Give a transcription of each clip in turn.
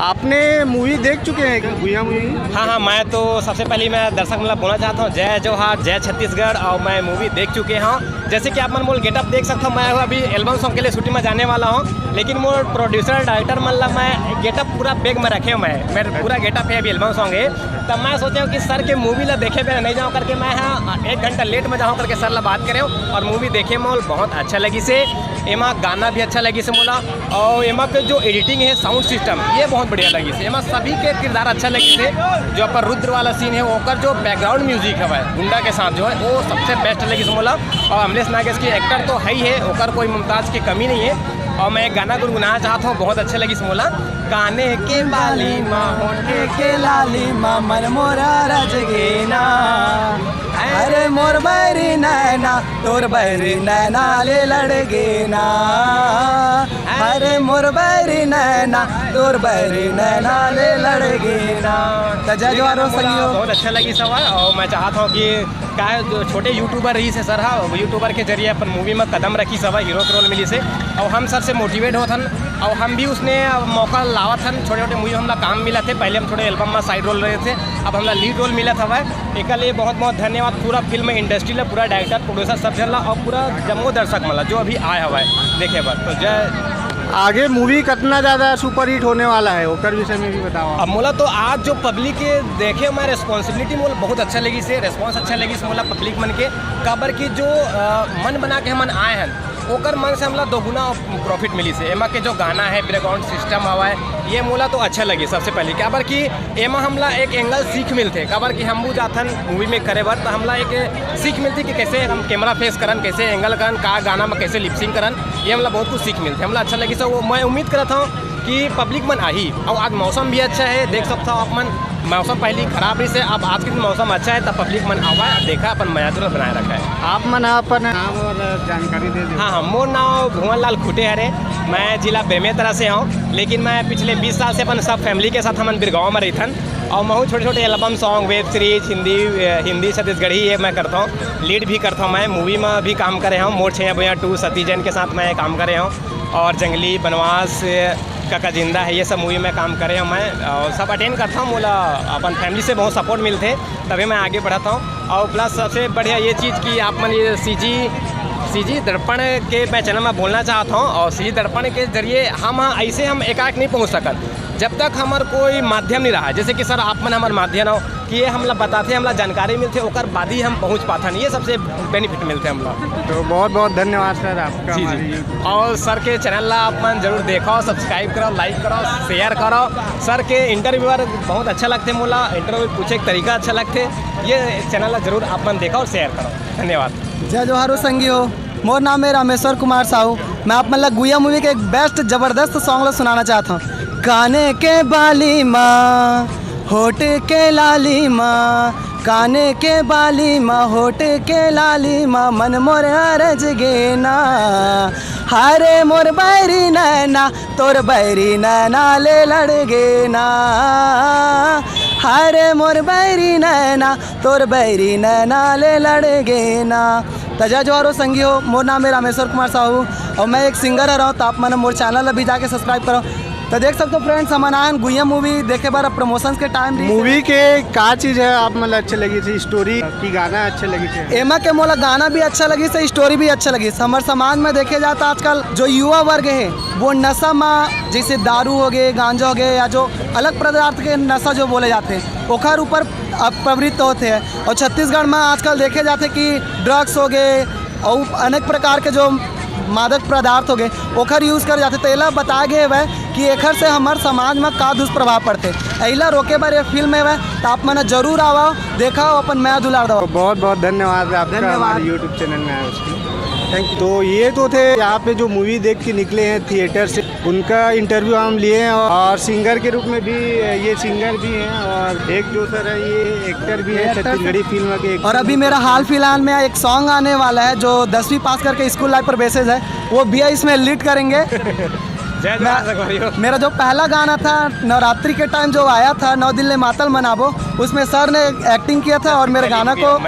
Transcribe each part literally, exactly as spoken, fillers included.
आपने मूवी देख चुके हैं क्या, गुइया मूवी? हाँ हाँ, मैं तो सबसे पहले मैं दर्शक मन ला बोलना चाहता हूँ, जय जोहार, जय छत्तीसगढ़। और मैं मूवी देख चुके हूँ। जैसे कि आप मन मोर गेटअप देख सकते हो, मैं अभी एल्बम सॉन्ग के लिए शूटिंग में जाने वाला हूँ, लेकिन मोर प्रोड्यूसर डायरेक्टर मन ला मैं गेटअप पूरा बैग में रखे हूँ। मैं मैं पूरा गेटअप है अभी एल्बम सॉन्ग है। तब मैं सोचा हूँ कि सर के मूवी ला देखे बिना नहीं जाऊँ करके मैं हाँ एक घंटा लेट में जाऊँ करके सर ला बात करे हूँ। और मूवी देखे मोल बहुत अच्छा लगी से, एमा गाना भी अच्छा लगी से मोला। और एमा के जो एडिटिंग है, साउंड सिस्टम, ये बहुत बढ़िया लगी से। एमा सभी के किरदार अच्छा लगी से। जो अपन रुद्र वाला सीन है, ओकर जो बैकग्राउंड म्यूजिक हवय गुंडा के साथ जो है, वो सबसे बेस्ट लगी से मोला। और अमलेश नागेश की एक्टर तो है ही है, ओकर कोई मुमताज की कमी नहीं है। और मैं एक गाना गुनगुनाना चाहता हूँ, बहुत अच्छा लगी से मोला। काने के बाली मा, होठे के लाली मा, मन मोरा रच गे ना। अरे मोर बैरी नैना, तोर बैरी नैना ले लड़ गे ना। अरे मोर बैरी नैना, तोर बैरी नैना ले लड़ गे ना। त जय जोहार हो संगियो। बहुत अच्छा लगी सवा। और मैं चाहता हूँ कि का है, जो छोटे यूट्यूबर रही से सर, हाँ, यूट्यूबर के जरिए अपन मूवी में कदम रखी सवा, हीरो के रोल मिली से। और हम सर से मोटिवेट होत हन। और हम भी उसने मौका लावत हन, छोटे छोटे मूवी हमला काम मिला थे। पहले हम थोड़े एल्बम में साइड रोल रहे थे, अब हमला लीड रोल मिला था। एक लिए बहुत बहुत धन्यवाद पूरा फिल्म इंडस्ट्री ला, पूरा डायरेक्टर, प्रोड्यूसर, सब जन ला और पूरा जम्मो दर्शक मन ला जो अभी आए हवा है देखे बर। तो जय। आगे मूवी कितना ज़्यादा सुपरहिट होने वाला है, ओकर विषय में भी बताओ आप। अब मोला तो आज जो पब्लिक के देखे, मैं रिस्पॉन्सिबिलिटी मोला बहुत अच्छा लगी से, रिस्पॉन्स अच्छा लगी से मोला पब्लिक मन के। काबर कि जो अ, मन बना के हमन आए हन, ओकर मन से हमला दोगुना प्रॉफिट मिली से। एमा के जो गाना है, बैकग्राउंड सिस्टम हवा है, ये मोला तो अच्छा लगी सबसे पहले। काबर कि एमा हमला एक एंगल सीख मिलथे, काबर कि हम भी जाथन मूवी में करे बर, तो हमला एक सीख मिलथे कि कैसे हम कैमरा फेस करन, कैसे एंगल करन, का गाना में कैसे लिपसिंग करन, ये हमला बहुत कुछ सीख मिलथे। हमला अच्छा लगी से, वो मैं उम्मीद करत हूँ कि पब्लिक मन आही। और आज मौसम भी अच्छा है, देख सकता हो आप मन, मौसम पहले ही खराब रही से, अब आज के दिन मौसम अच्छा है, तब पब्लिक मन आवा, देखा, अपन मया तुरंत बनाए रखा है। आप मन अपन नाम और जानकारी दे दे। हाँ हाँ, मोर नाम भुवन लाल खुटे हरे। मैं जिला बेमेतरा से हूँ, लेकिन मैं पिछले बीस साल से अपन सब फैमिली के साथ हमन बिरगांव में रहिथन। और महू छोटे छोटे album song, web series, Hindi, Hindi Chhattisgarhi, ये मैं करता हूँ। लीड भी करता हूँ, मैं मूवी में भी काम करे हूँ, मोर छैया भुइयां टू, सती जैन के साथ मैं काम करे हूँ। और जंगली, बनवास, काका जिंदा है, ये सब मूवी में काम करे हूँ मैं। और सब अटेंड करता हूँ, मोला अपन फैमिली से बहुत सपोर्ट मिलथे, तभी मैं आगे बढ़ता हूँ। और प्लस सबसे बढ़िया ये चीज़ कि आप मन ये सीजी सीजी दर्पण के मैं चैनल में बोलना चाहता हूँ। और सीजी दर्पण के जरिए हम ऐसे हम एकाएक नहीं पहुँच सकत, जब तक हमार कोई माध्यम नहीं रहा। जैसे कि सर, आप मन हमार माध्यम हो कि ये हमला बताथे, हमला जानकारी मिलथे, ओकर बाद ही हम पहुँच पाथन। ये सबसे बेनिफिट मिलथे हमला। तो बहुत बहुत धन्यवाद सर आपका जी, हमारे जी। YouTube। और सर के चैनल ला आप मन जरूर देखो, सब्सक्राइब करो, लाइक करो, शेयर करो। सर के इंटरव्यूअर बहुत अच्छा लगथे मोला, इंटरव्यू पूछे के तरीका अच्छा लगथे। ये चैनल ला जरूर आप मन देखो और शेयर करो। धन्यवाद। जय जोहार हो संगी हो, मोर नाम है रामेश्वर कुमार साहू। मैं आप मन ला गुइया मूवी के एक बेस्ट जबरदस्त सॉन्ग ला सुनाना चाहता हूँ। काने के बाली माँ, होठ के लाली माँ, काने के बाली माँ, होठ के लाली माँ, मन मोर अरज गे ना। हारे मोर बैरी नैना, तोर बैरी नैना ले लड़ गे ना। हारे मोर बैरी नैना, तोर बैरी नैना ले लड़ गे ना। त जय जोहार हो संगी हो, मोर नाम है रामेश्वर कुमार साहू और मैं एक सिंगर हरौं। तो आप मन मोर चैनल अभी जाके सब्सक्राइब करो। तो देख सकते हो फ्रेंड्स, हमन आयन गुइया मूवी देखे बर, अब प्रमोशंस के टाइम रही। मूवी के का चीज़ है आप मतलब अच्छे लगी थी, स्टोरी की गाना अच्छे लगी थे? एमा के मोला गाना भी अच्छा लगी से, स्टोरी भी अच्छा लगी से। हमर समाज में देखे जाए तो आजकल जो युवा वर्ग है वो नशा में, जैसे दारू हो गए, गांजा हो गए या जो अलग पदार्थ के नशा जो बोले जाते हैं, ओखर ऊपर अब प्रवृत्त होते हैं। और छत्तीसगढ़ में आजकल देखे जाते कि ड्रग्स हो गए और अनेक प्रकार के जो मादक पदार्थ हो गए, ओखर यूज़ कर जाते। तो एला बताए गए हवय कि एखर से हमर समाज में का दुष्प्रभाव पड़ते। एला रोके बर ये फिल्म हवय, तो आप मन जरूर आवा, देखा, अपन मया दुलार दवा। बहुत बहुत धन्यवाद आपका धन्यवाद। हमारे YouTube चैनल में आए उसके लिए। Thank you. तो ये तो थे यहाँ पे जो मूवी देख के निकले हैं थिएटर से, उनका इंटरव्यू हम लिए हैं और, और सिंगर के रूप में भी, ये सिंगर भी हैं और एक जो सर है ये एक्टर भी है, छत्तीसगढ़ी फिल्म के। और अभी मेरा हाल फिलहाल में एक सॉन्ग आने वाला है जो दसवीं पास करके स्कूल लाइफ पर बेसिस है, वो भैया इसमें लीड करेंगे। जय जोहार संगवारी हो। मेरा जो पहला गाना था नवरात्रि के टाइम जो आया था, नौ दिन ले मातल मनाबो, उसमें सर ने एक्टिंग किया था और मेरे गाना को,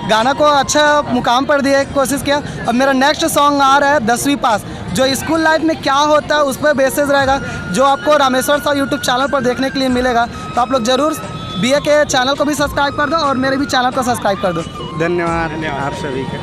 गाना को अच्छा मुकाम पर दिए कोशिश किया। अब मेरा नेक्स्ट सॉन्ग आ रहा है दसवीं पास, जो स्कूल लाइफ में क्या होता है उस पर बेसिस रहेगा, जो आपको रामेश्वर साहू यूट्यूब चैनल पर देखने के लिए मिलेगा। तो आप लोग ज़रूर बीए के चैनल को भी सब्सक्राइब कर दो और मेरे भी चैनल को सब्सक्राइब कर दो। धन्यवाद आप सभी का।